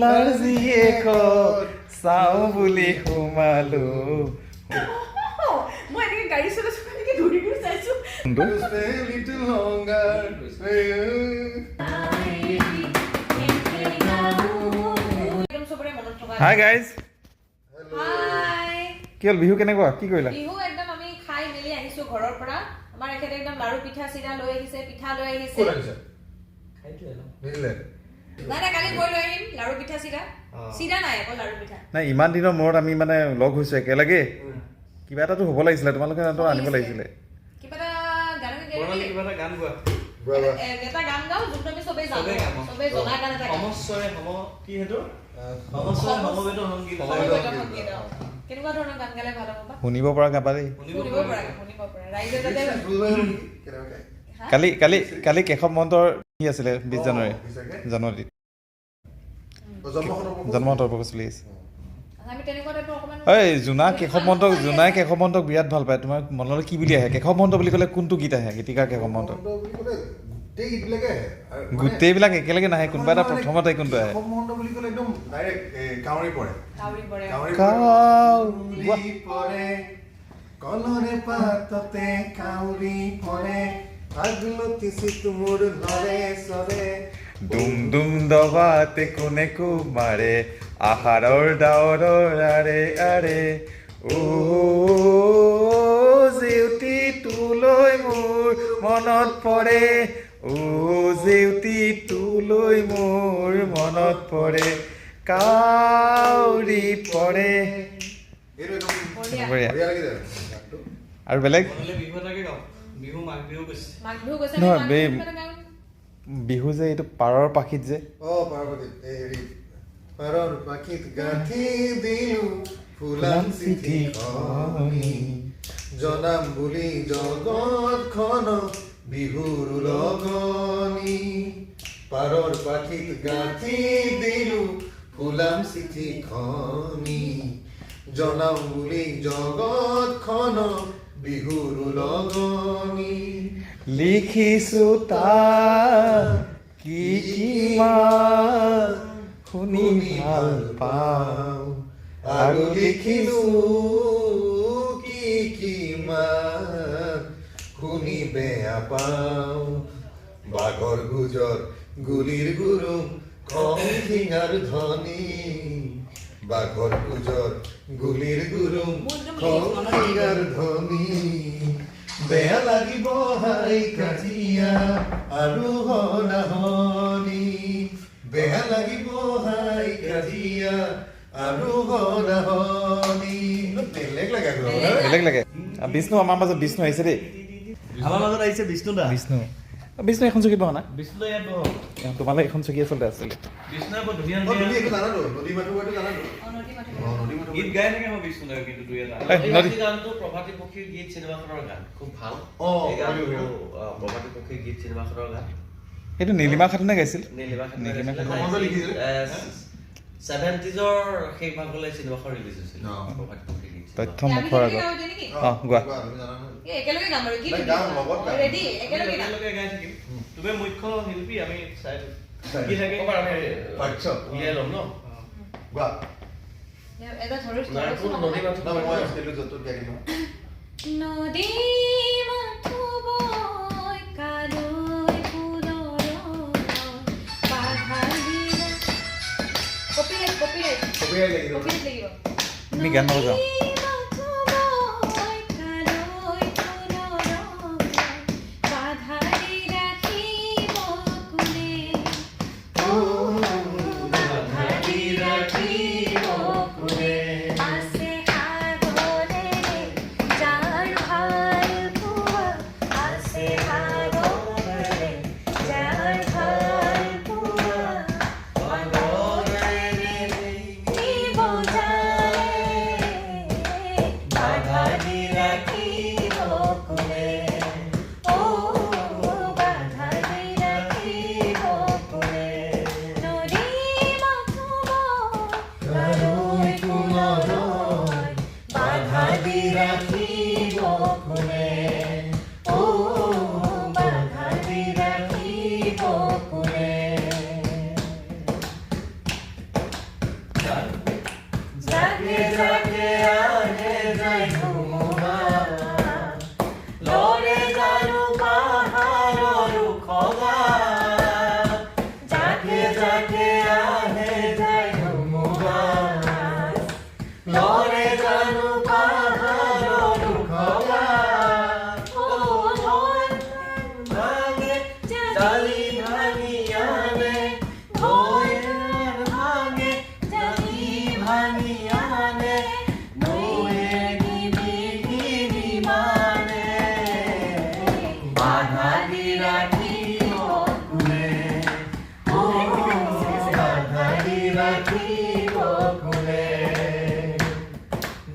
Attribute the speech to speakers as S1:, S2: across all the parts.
S1: ভোলাৰ জীয়েকক চাওঁ বুলি সোমালো।
S2: মই এনেকে গাড়ী চলাইছো, এনেকে ঘূৰি ঘূৰি চাইছো।
S1: কোনটো?
S3: Stay a little longer.
S2: একদম চবৰে মনত থকা।
S1: Hi guys.
S2: হাই।
S1: কি হ'ল, বিহু কেনেকুৱা, কি কৰিলা?
S2: বিহু একদম আমি খাই মেলি আহিছো ঘৰৰ পৰা। আমাৰ এখেতে একদম লাৰু, পিঠা, চিৰা লৈ আহিছে, পিঠা লৈ আহিছে।
S3: ক'ত আনিছা? নিদিলে।
S2: নাই নাই, কালি গৈ লৈ আহিম লাৰু, পিঠা, চিৰা। চিৰা নাই, অকল লাৰু, পিঠা।
S1: নাই, ইমান দিনৰ মূৰত আমি মানে লগ হৈছো একেলগে, কিবা এটাতো হ'ব লাগিছিলে। তোমালোকে তো আনিব লাগিছিলে।
S2: কিবা এটা গানকে গাই
S4: বৰ্ণালী,
S2: দিবি?
S4: কিবা এটা গান গোৱা।
S3: গোৱা, গোৱা।
S2: এটা গান গাওঁ, যোনটো আমি চবেই জানো।
S4: চবেই গাম, অ।
S2: চবেই জনা গান এটা গাওঁ।
S4: সমস্বৰে সম কি সেইটো, সমস্বৰে সমবেত সংগীত।
S3: সমবেত।
S2: সমবেত সংগীত, অ। কেনেকুৱা ধৰণৰ গান গালে ভাল হ'ব বা?
S1: শুনিব পৰা গাবা দেই।
S2: শুনিব পৰা, শুনিব পৰা ৰাইজে যাতে।
S3: কেনেকুৱা?
S2: হা?
S1: কালি কালি কালি কেশৱ মহন্তৰ কি আছিলে, 20 জানুৱাৰী।
S3: সঁচাকে?
S1: জন্মদিন।
S3: জন্মশতবৰ্ষ।
S1: জন্মশতবৰ্ষ চলি আছে।
S2: আমি তেনেকুৱা টাইপৰ অকণমান।
S1: ঐ জোনা, কেশৱ মহন্তক, জোনাই কেশৱ মহন্তক বিৰাট ভাল পায়। তোমাৰ মনলৈ কি বুলি আহে কেশৱ মহন্ত বুলি ক'লে? কোনটো গীত আহে, গীতিকাৰ কেশৱ মহন্ত?
S3: মহন্ত বুলি ক'লে গোটেই গীতবিলাকে আহে। আৰু মানে
S1: গোটেইবিলাক একেলগে নাহে, কোনোবা এটা
S3: মানে
S1: প্ৰথমতে কোনটো আহে?
S3: কেশৱ মহন্ত বুলি ক'লে একদম ডাইৰেক্ট কাউৰী পৰে।
S2: কাউৰী পৰে।
S3: কাউৰী
S1: কাউৰী
S3: পৰে, কলৰে পাততে কাউৰী পৰে, আগলতি চিত মোৰ লৰে চৰে।
S1: দুম দুম দবাতে কোনে মাৰে, আহাৰৰ ডাৱৰৰ আৰে আৰে, ও জেউতি তোলৈ মোৰ মনত পৰে, ও জেউতি তোলৈ মোৰ মনত পৰে, কাউৰী পৰে।
S3: এইটো একদম
S2: বঢ়িয়া।
S1: বঢ়িয়া।
S3: বঢ়িয়া লাগি যায় গানটো।
S1: আৰু বেলেগ?
S4: বৰ্ণালী, বিহু এটাকে গাওঁ। বিহু, মাঘ বিহু কৈছে।
S2: মাঘ বিহু গৈছে।
S1: নহয়,
S2: আমি মাঘ বিহু কিবা এটা গাওঁ।
S1: বিহু যে এইটো পাৰৰ পাখিত যে।
S3: অ, পাৰৰ পাখিত, এই হেৰি, পাৰৰ পাখিত গাঁঠি দিলো ফুলাম চিঠিখনি, জনাম বুলি জগতখন বিহুৰ লগনি, পাৰৰ পাখিত গাঁঠি দিলো ফুলাম চিঠিখনি, জনাম বুলি জগতখন বিহুৰ লগনি।
S1: লিখিছো তাত কি কি মাত শুনি ভাল পাওঁ,
S3: আৰু লিখিছো কি কি মাত শুনি বেয়া পাওঁ, বাঘৰ গুজৰ গুলিৰ গুৰুম খং শিঙাৰ ধ্বনি, বাঘৰ গুজৰ গুলিৰ গুৰুম খং শিঙাৰ ধ্বনি, বেয়া লাগিব হাই কাজিয়া আৰু হনাহনি, বেয়া লাগিব হাই কাজিয়া আৰু হনাহনি। বেলেগ লাগে আকৌ।
S1: বেলেগ লাগে। বিষ্ণু, আমাৰ মাজত বিষ্ণু আহিছে দেই।
S4: আমাৰ মাজত আহিছে বিষ্ণু দা।
S1: বিষ্ণু, বিষ্ণু, এখন চকীত বহা না।
S4: বিষ্ণু দা ইয়াত বহক।
S1: তোমালোক এখন চকী আচলতে আছিলে।
S4: বিষ্ণুৱে বৰ ধুনীয়া
S3: অ,
S4: ধুনীয়া
S3: তুমি এইটো জানাতো, নদী মাথো জানাতো?
S2: অ, নদী মাথো।
S3: অ, নদী মাথো।
S4: গীত গাই থাকে মই বিষ্ণু দাই কিন্তু দুই এটা।
S1: এই, নদী
S5: গানটো প্ৰভাতী পক্ষীৰ গীত চিনেমাখনৰ গান, খুব ভাল।
S3: অ।
S5: এই গানটো প্ৰভাতী পক্ষীৰ গীত চিনেমাখনৰ গান।
S1: সেইটো নীলিমা খাতুনে গাইছিল।
S5: নীলিমা খাতুনে।
S1: নীলিমা খাতুনে।
S3: অসমতে লিখিছিল?
S5: 70জৰ শেষ ভাগলৈ চিনেমাখন ৰিলিজ হৈছিল।
S3: অ।
S5: প্ৰভাতী পক্ষীৰ গীত।
S1: তথ্য
S2: আমি
S1: মুখৰ
S2: কেনেকে
S1: আগত।
S2: গাওঁ এতিয়া নেকি?
S1: অ, গোৱা।
S3: তুমি জানা নহয়?
S2: এই একেলগে গাম আৰু কি?
S3: নাই, গাম, লগত গাম।
S2: ৰেডি, একেলগে গাম।
S4: একেলগে গাই থাকিম। তুমি মুখ্য শিল্পী, আমি চাই
S3: চাই।
S4: কি থাকে।
S5: অকণমান আমি
S3: পাঠ্য।
S5: উলিয়াই ল'ম ন।
S3: গোৱা।
S2: এটা ধৰো।
S5: নাই, কোন নদী মাথো।
S3: না, মই সেইটো য'ত ত'ত গাই দিম।
S2: নদী মাথো বৈ কালৈ ফুলৰ বাধা দিলা, কপিৰাইট, কপিৰাইট।
S3: কপিৰাইট লাগিব।
S2: কপিৰাইট লাগিব।
S1: তুমি গান নবজাও।
S2: নদী মাথো বৈ কালৈ ফুলৰ বাধা দি ৰাখিব কোনে, অ বাধা দি ৰাখিব কোনে, আছে সাগৰেৰে যাৰ ভাল পোৱা, আছে সাগৰেৰে যাৰ ভাল পোৱা, নিব জানে, বাধা দি ৰাখিব কোনে, অ বাধা দি ৰাখিব কোনে, নদী মাথো জাকে জাকে আহে যায় ধুমুহা,
S5: লৰে জানো পাহাৰৰ ওখ গাত, জাকে জাকে আহে যায় ধুমুহা, লৰে জানো পাহাৰৰ ওখ গাত।
S2: অ ঢল
S5: ভাঙে জালি ভাঙি আনে, ভৈয়াৰ ভাঙে জালি ভাঙি আনে, নৈয়ে নিবিঘিনি মানে, বাধা দি ৰাখিব কোনে, অ বাধা দি ৰাখিব কোনে।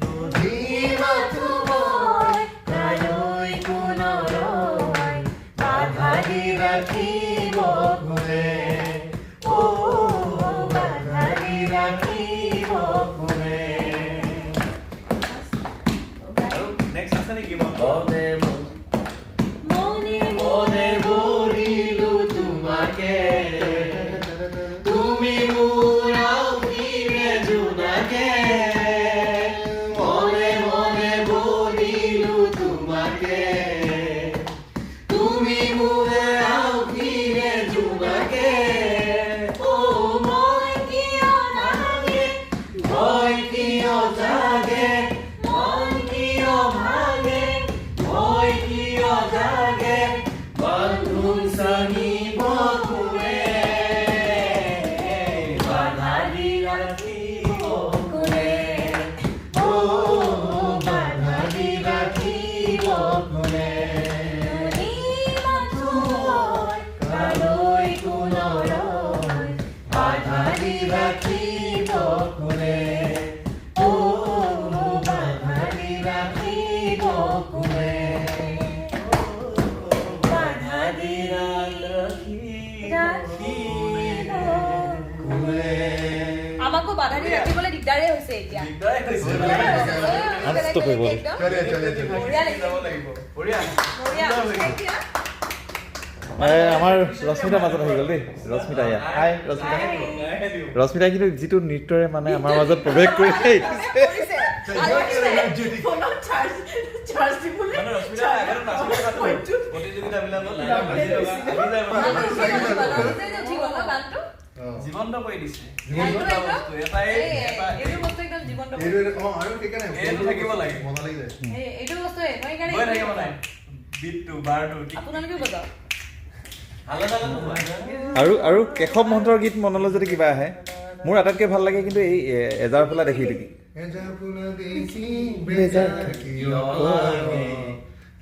S5: নদী মাথো বয়, কালৈ কোন ৰয়, বাধা দি ৰাখিব কোনে, অ বাধা দি ৰাখিব কোনে।
S4: আৰু নেক্সট আছে নেকি?
S5: মনে
S2: মনে
S5: মনে বলিলো তোমাকে, তুমি মোৰ আউকিৰে জোনাকে, মনে মনে বলিলো তোমাকে, তুমি মোৰ আউকিৰে জোনাকে। অ
S2: মই কিয় নাগে,
S5: ভয় কিয় জাগে, মন কিয় ভাঙে, ভয় কিয় জাগে, বান্ধোন ভাঙিব কোনে, বাধা দি ৰাখিব কোনে, অ বাধা দি ৰাখিব কোনে।
S2: নদী মাথো বয়,
S5: কালৈ কোন ৰয়, বাধা দি ৰাখিব কোনে, অ বাধা দি ৰাখিব কোনে,
S2: বাধা দি ৰাখিব
S3: কোনে।
S2: আমাকো বাধা দি ৰাখিবলৈ দিগদাৰে হৈছে এতিয়া।
S4: দিগদাৰে হৈছে।
S1: Unstoppable.
S2: একদম
S3: চলে চলে চলে।
S2: বঢ়িয়া লাগিছে।
S4: যাব লাগিব। বঢ়িয়া।
S2: বঢ়িয়া। Thank you.
S1: আমাৰ ৰশ্মিতা মাজত আহি গ'ল দেই। ৰশ্মিতা এয়া, হাই ৰশ্মিতা। ৰশ্মিতাই কিন্তু যিটো নৃত্যৰে মানে আমাৰ মাজত প্ৰৱেশ কৰি আহিছে।
S2: কৰিছে। ভাল লাগিছে।
S6: ফোনত চাৰ্জ চাৰ্জ দিবলৈ
S4: মানে ৰশ্মিতা আগতে নাচিব থাকো প্ৰতিযোগিতাবিলাকত আহি যায় মানে।
S2: ভাল উঠি গ'ল, উঠি গ'ল, উঠি গ'ল ন গানটো?
S4: জীৱন্ত কৰি দিছে।
S2: গানটো
S4: দুটা
S2: একদম
S4: বস্তু, এটাই
S2: এই,
S4: এটা
S2: এইটো বস্তু একদম জীৱন্ত কৰি
S3: এইটো অ আৰু সেইকাৰণে
S4: এইটো থাকিব লাগে।
S3: মজা লাগি যায়।
S2: এই এইটো বস্তুৱে মই সেইকাৰণে
S4: গৈ থাকে মানে বিটটো বাৰটো।
S2: আপোনালোকেও বজাওক।
S5: ভালে ভালে নহয়।
S1: আৰু আৰু কেশৱ মহন্তৰ গীত মনলৈ যদি কিবা আহে, মোৰ আটাইতকৈ ভাল লাগে কিন্তু এই এজাৰ ফুলা দেখি দেখি।
S3: এজাৰ ফুলা দেখি বেজাৰ কিয় লাগে,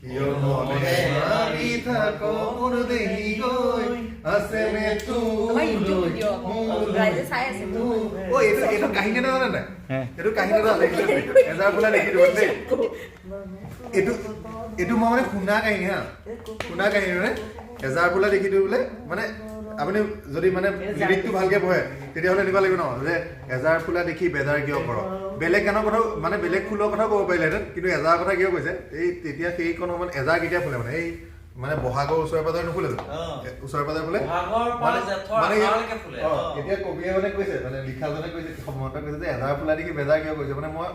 S3: কিয় মনে মাৰি থাক মোৰ দেহি গৈ, আছেনে
S2: আমাৰ ইউটিউব
S3: তোলৈ
S2: ভিডিঅ' আকৌ ৰাইজে চাই আছে।
S3: অ এইটো এইটো কাহিনী এটা জানে নাই?
S1: হে।
S3: এইটো কাহিনী এটা আছে, এজাৰ ফুলা দেখি দিব দেই। এইটো এইটো মই মানে শুনা কাহিনী, হা, শুনা কাহিনী, মানে এজাৰ ফুলা দেখি বোলে, মানে আপুনি যদি মানে লিৰিকটো ভালকে পঢ়ে তেতিয়াহ'লে এনেকুৱা লাগিব ন যে এজাৰ ফুলা দেখি বেজাৰ কিয় কৰ। বেলেগ গানৰ কথাও মানে বেলেগ ফুলৰ কথাও ক'ব পাৰিলেহেঁতেন, কিন্তু এজাৰ কথা কিয় কৈছে? এই তেতিয়া সেইকণ সময়ত এজাৰ কেতিয়া ফুলে, মানে এই মানে বহাগৰ ওচৰে পাজৰে নুফুলে জানো?
S4: অ।
S3: ওচৰে পাজৰে ফুলে।
S5: বহাগৰ পৰা
S3: মানে
S5: জেঠৰ
S3: মানে
S5: আহাৰলৈকে ফুলে।
S3: অ, এতিয়া কবিয়ে মানে কৈছে, মানে লিখাজনে কৈছে, মহন্তই কৈছে যে এজাৰ ফুলা দেখি বেজাৰ কিয় কৈছে, মানে মই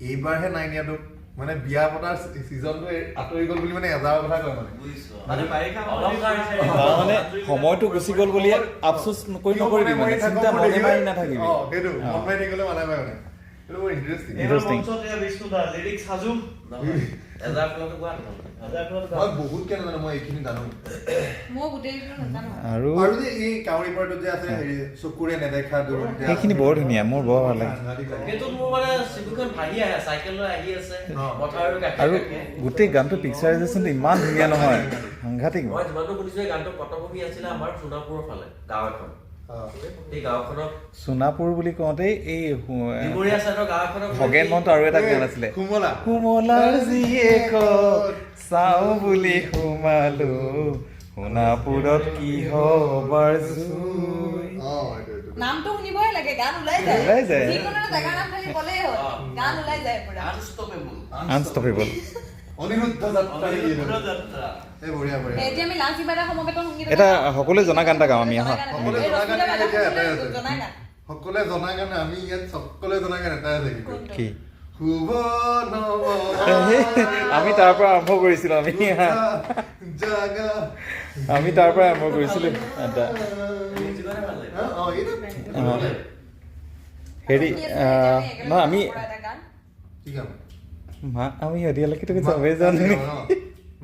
S3: এইবাৰহে নাই নিয়াটো, মানে বিয়া পতাৰ ছিজনটো আঁতৰি গ'ল বুলি মানে এজাৰৰ কথা কয় মানে।
S5: বুজিছো।
S4: মানে বাৰিষা
S5: অলংকাৰ হিচাপে।
S1: মানে সময়টো গুচি গ'ল বুলি আফচোচ নকৰি নকৰিবি, মানে চিন্তা মনে মাৰি নাথাকিবি।
S3: অ সেইটো মন মাৰি থাকিলে মানে মানে সেইটো বৰ ইণ্টাৰেষ্টিং।
S4: এইবাৰ
S1: Interesting.
S4: মঞ্চত এয়া বিষ্ণু দা লিৰিক্স সাজু।
S5: নহয়, এজাৰ ফুলাটো গোৱা তোমালোকে।
S4: এজাৰ ফুলাটো
S3: মই বহুত কে নাজানো, মই এইখিনি জানো।
S2: মই গোটেইটো নাজানো।
S1: আৰু
S3: আৰু যে এই কাউৰী পাৰটোত যে আছে হেৰি চকুৰে নেদেখা দূৰত যে
S1: সেইখিনি
S3: আছে।
S1: বৰ ধুনীয়া, মোৰ বৰ ভাল লাগে।
S3: সাংঘাতিক লাগে।
S5: সেইটোত মোৰ মানে ছবিখন ভাহি আহে, চাইকেল লৈ আহি আছে
S3: অ।
S5: পথাৰৰ কাষে
S1: আৰু
S5: কাষে।
S1: গোটেই গানটো পিকচাৰাইজেশ্যনটো ইমান ধুনীয়া নহয়, সাংঘাতিক।
S5: মই যিমানটো শুনিছো, এই গানটোৰ পটভূমি আছিলে আমাৰ সোণাপুৰৰ ফালে গাঁও এখন।
S3: অ।
S5: এই গাঁওখনক
S1: সোণাপুৰ বুলি কওঁতেই এই
S5: ডিমৰীয়া চাইডৰ গাঁওখনক
S1: খগেন মহন্ত আৰু এটা গান আছিলে,
S3: সুমলা।
S1: সুমলাৰ জীয়েকক চাওঁ বুলি সোমালো সোণাপুৰত কি হবাৰ জুই।
S3: অ এইটো এইটো
S2: নামটো শুনিবই লাগে, গান ওলাই যায়।
S1: ওলাই যায়।
S2: যিকোনো এটা জেগাৰ নাম খালি ক'লেই হ'ল, গান ওলাই যায় পুৰা।
S5: আনষ্টপেবল।
S1: আনষ্টপেবল।
S3: অনিৰুদ্ধ যাত্ৰা নেকি এইটো?
S4: অনিৰুদ্ধ যাত্ৰা।
S3: এই বঢ়িয়া বঢ়িয়া।
S2: এতিয়া আমি লাঞ্চ কিবা এটা সমবেত সংগীত
S1: এটা সকলোৱে জনা গান এটা গাওঁ আমি, আহা।
S2: জনা গান
S3: সকলোৱে
S2: এই
S3: জনা গান
S2: ৰশ্মিতা
S3: এতিয়া এটাই আছে।
S2: জনা গান।
S3: সকলোৱে জনা গান, আমি ইয়াত সকলোৱে জনা গান এটাই আছে কিন্তু।
S1: কি?
S3: শুভ নৱ
S1: আমি তাৰ পৰা আৰম্ভ কৰিছিলো, আমি
S3: জাগা।
S1: আমি তাৰ পৰা আৰম্ভ কৰিছিলো এটা।
S4: মিউজিকতে ভাল লাগে।
S3: অ, এইটো
S1: হেৰি নহয়, আমি
S2: এটা গান।
S3: কি গাম?
S1: মা আমি শদিয়ালৈকে তোকে চবেই জানো।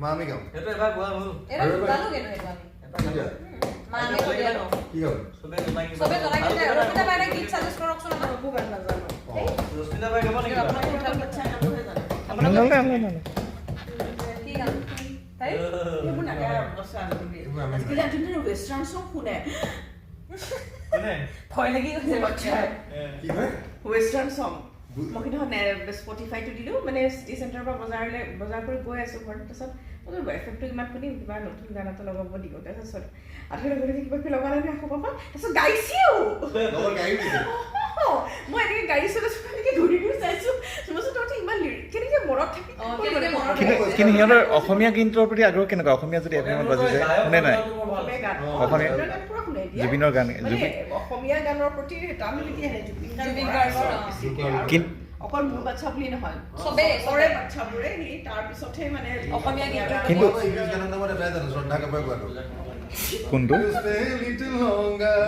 S3: মা আমি গাম।
S4: সেইটো এবাৰ গোৱা হ'ল।
S2: এটা গালো কিন্তু সেইটো আমি।
S3: কেতিয়া?
S2: মা আমি শদিয়ালো।
S3: কি গাম?
S4: চবে জনা কিবা।
S2: চবে জনা কিন্তু ৰশ্মিতা বাই এটা গীত ছাজেষ্ট কৰকচোন আমাক।
S6: একো গান নাজানো।
S4: ৰশ্মিতা বাই গাব নেকি কিবা?
S1: নালাগে, নালাগে, নালাগে।
S2: কি গান তাই?
S6: সেইবোৰ নাগায় বচ্চা আজিকালি।
S3: এইবোৰ আমি
S6: আজিকালি আজিকালি ৱেষ্টাৰ্ণ চং শুনে।
S4: কোনে?
S2: ভয় লাগি গৈছে বাচ্চাৰ।
S3: কি হয়?
S6: ৱেষ্টাৰ্ণ চং। মই সেইদিনাখন স্পটিফাইটো দিলোঁ, মানে চিটি চেণ্টাৰৰ পৰা বজাৰলৈ বজাৰ কৰি গৈ আছোঁ ঘৰত। তাৰপিছত মই এফ এমটো ইমান শুনিম, কিবা নতুন গান এটা লগাব দিওঁ। তাৰপিছত আধা লগে লগে কিবা কিবি লগালে নহয় এসোপা পৰা, তাৰপিছত গাইছেও।
S3: লগত গাড়ী দিছে।
S6: মই এনেকে গাড়ী চলাইছোঁ, এনেকে ঘূৰি ঘূৰি চাইছোঁ। মই কৈছোঁ, তহঁতি ইমান লিৰিক কেনেকে মনত থাকি?
S2: অ, কেনেকে মনত
S1: কিন্তু কিন্তু সিহঁতৰ অসমীয়া গীতৰ প্ৰতি আগ্ৰহ কেনেকুৱা? অসমীয়া যদি এফ এমত বাজি যায়, শুনে নাই?
S6: অসমীয়া গান।
S1: অসমীয়া
S6: জুবিনৰ গান পুৰা শুনে এতিয়া।
S1: জুবিনৰ গান,
S6: মানে অসমীয়া গানৰ প্ৰতি টান এতিয়া আহে জুবিন গাৰ্গ।
S2: জুবিন গাৰ্গৰ, অ।
S6: বেছিকে আৰু অকল মোৰ বাচ্ছা বুলি নহয়,
S2: চবেই,
S6: চবৰে বাচ্ছাবোৰে সেই তাৰপিছতহে মানে
S2: অসমীয়া গীতটো।
S1: কিন্তু
S3: মই ইংলিছ গানৰ নামত এটাই জানো, শ্ৰদ্ধা কাপুৰে গোৱাটো।
S1: কোনটো?
S3: You stay a little longer.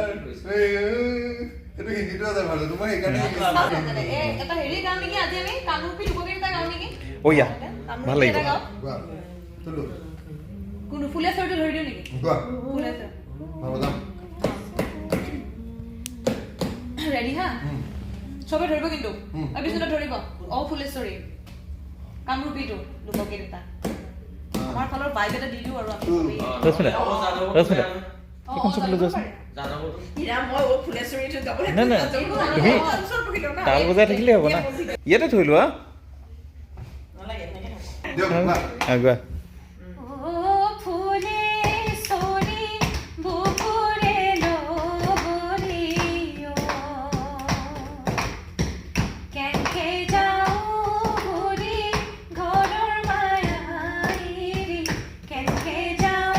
S3: সেইটো হিন্দীটো আছে ভাল, তোমাৰ সেইকাৰণে ইংলিছ।
S2: এটা হেৰি গাওঁ নেকি আজি আমি? কামৰূপী লোকগীত এটা গাওঁ নেকি?
S1: অ' ইয়া,
S2: কামৰূপী
S1: ভাল লাগিব।
S2: এটা গাওঁ।
S3: গোৱা তুলো।
S2: কোনটো? ফুলেশ্বৰীটো ধৰি দিওঁ নেকি?
S3: গোৱা।
S2: ফুলেশ্বৰী।
S3: মই বজাম।
S2: ৰেডি? হা, চবে ধৰিব কিন্তু। বিষ্ণুত ধৰিব। অ ফুলেশ্বৰী, কামৰূপীটো লোকগীত এটা আমাৰ ফালৰ ভাইব এটা দি দিওঁ আৰু আমি চবেই।
S1: ৰশ্মিতা, ৰশ্মিতা,
S2: অ,
S1: এইখন
S2: অ,
S1: চব লৈ
S2: জানিব
S1: যোৱাচোন।
S2: পাৰে।
S5: যাদৱতো
S6: হীৰা, মই অ ফুলেশ্বৰীটো গাবলৈ
S1: নাই, নাই,
S6: নাজানো।
S1: তুমি
S6: ওচৰত বহি লওঁ না।
S1: তাল বজাই থাকিলেই হ'ব না, ইয়াতে থৈ লোৱা।
S6: নালাগে, এনেকে থাকক।
S3: দিয়ক, গোৱা।
S1: অ, গোৱা।
S2: অ ফুলেশ্বৰী বুকুৰে লগৰী অ, কেনকে যাওঁ ঘূৰি ঘৰৰ মায়া এৰি, কেনকে যাওঁ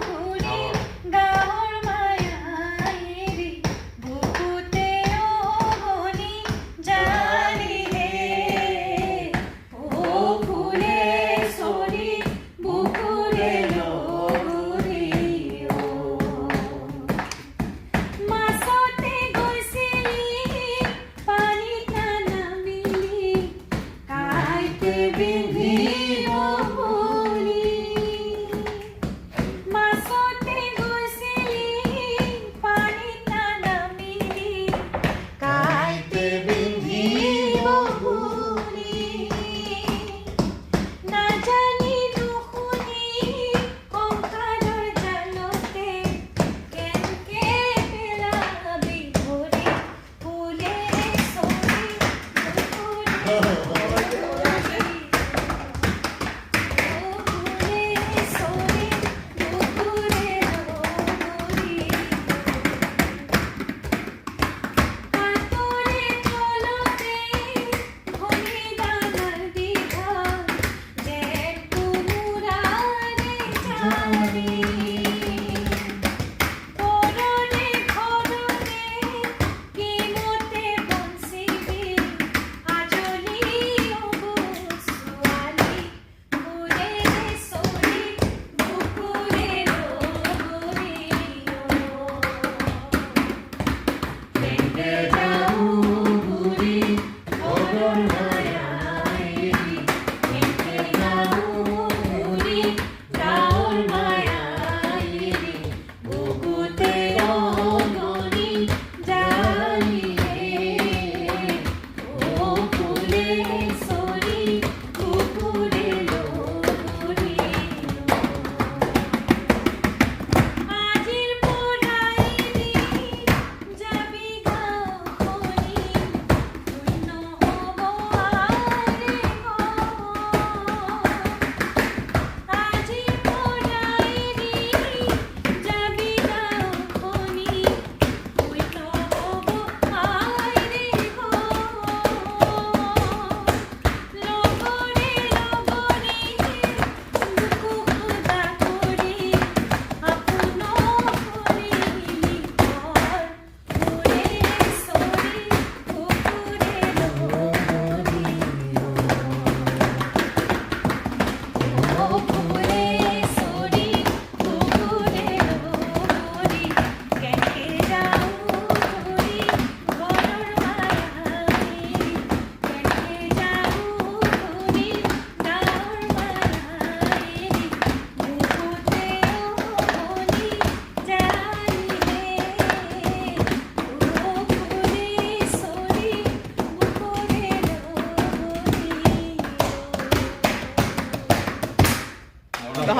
S2: ঘূৰি গাঁৱৰ মায়া এৰি, বুকুতে অগনি জ্বালিলে। অ ফুলেশ্বৰী।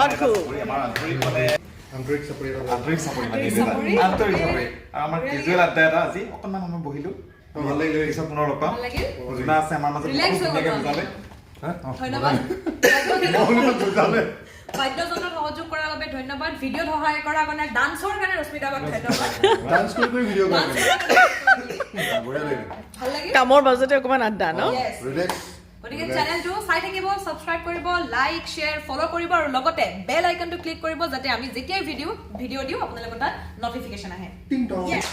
S1: এটা চাপৰি, আমাৰ আন্তৰিক মানে
S3: আন্তৰিক চাপৰি এটা
S1: আন্তৰিক চাপৰি মানে
S2: আন্তৰিক
S1: এইটো এটা।
S2: চাপৰি।
S1: আন্তৰিক চাপৰি আৰু আমাৰ কেজুৱেল আড্ডা এটা আজি অকণমান সময় বহিলো।
S3: ভাল লাগিলে।
S1: পিছত পুনৰ লগ পাম।
S2: ভাল লাগিল।
S1: জোনা আছে আমাৰ মাজত,
S2: Relax
S1: বহুত
S2: হৈ
S1: ধুনীয়াকে
S2: গ'লো।
S1: বুজালে।
S2: ধন্যবাদ।
S3: বুজালে।
S2: বাদ্যযন্ত্ৰত সহযোগ কৰাৰ বাবে ধন্যবাদ, ভিডিঅ'ত সহায় কৰাৰ কাৰণে, ডান্সৰ কাৰণে ৰশ্মিতা বাক ধন্যবাদ।
S3: ডান্স কৰি কৰি ভিডিঅ'
S2: ডান্স
S3: কৰে।
S2: কৰাৰ কাৰণে।
S3: বঢ়িয়া লাগিলে।
S2: ভাল লাগিল।
S6: কামৰ মাজতে অকণমান আড্ডা ন?
S2: Yes.
S3: Relax.
S2: গতিকে চেনেলটো চাই থাকিব, ছাবস্ক্ৰাইব কৰিব, লাইক, শ্বেয়াৰ, ফ'ল' কৰিব আৰু লগতে বেল আইকনটো ক্লিক কৰিব, যাতে আমি যেতিয়াই ভিডিঅ' দিওঁ আপোনালোকৰ তাত নটিফিকেশ্যন আহে।
S3: টিং টং।
S2: Yes.